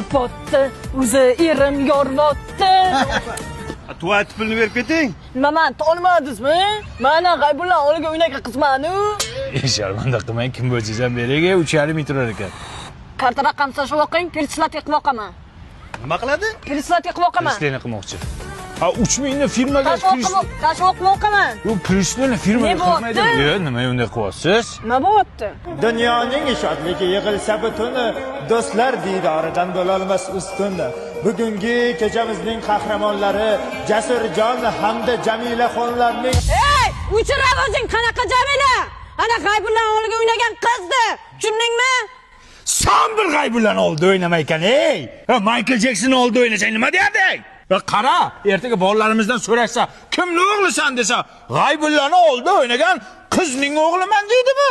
Yorvotdi, o'zi erim yorvotdi. Tualet pulini berib keting. Nima, man tonimadingizmi? Mana G'aybulla o'g'liga o'ynagan qizmanu. Sharmanda qilmang, kim bo'lsangiz ham bering, 3,5 ming turar ekan. Karta raqam tashlab o'qing, перечислять qilib o'qaman. Nima qiladi? Перечислять qilib o'qaman. Перечисление qilmoqchi. Ha, 3 mingni firmaga Tashlab tashlab o'qaman. Yo'q, перечисление firmaga Ne bo'lyapti? qilmaydi. Yo'q, nima unday qilyapsiz? Nima bo'lyapti? Dunyoning shodligi yig'ilsa butuni, do'stlar diydoridan bo'lolmas ustun. Bugungi kechamizning qahramonlari Jasurjon hamda Jamilaxonlarning Ey, o'chir ovozing, qanaqa Jamila? Ana G'aybulla o'g'liga o'ynagan qizdi. Tushundingmi? San bir G'aybullani oldida o'ynamaykan, ey! Ha, Michael Jackson oldida o'ynasang nima derdik? Va qara, ertaga bolalarimizdan so'rashsa, kimni o'g'lisan desa, G'aybullani oldida o'ynagan qizning o'g'liman deydimi?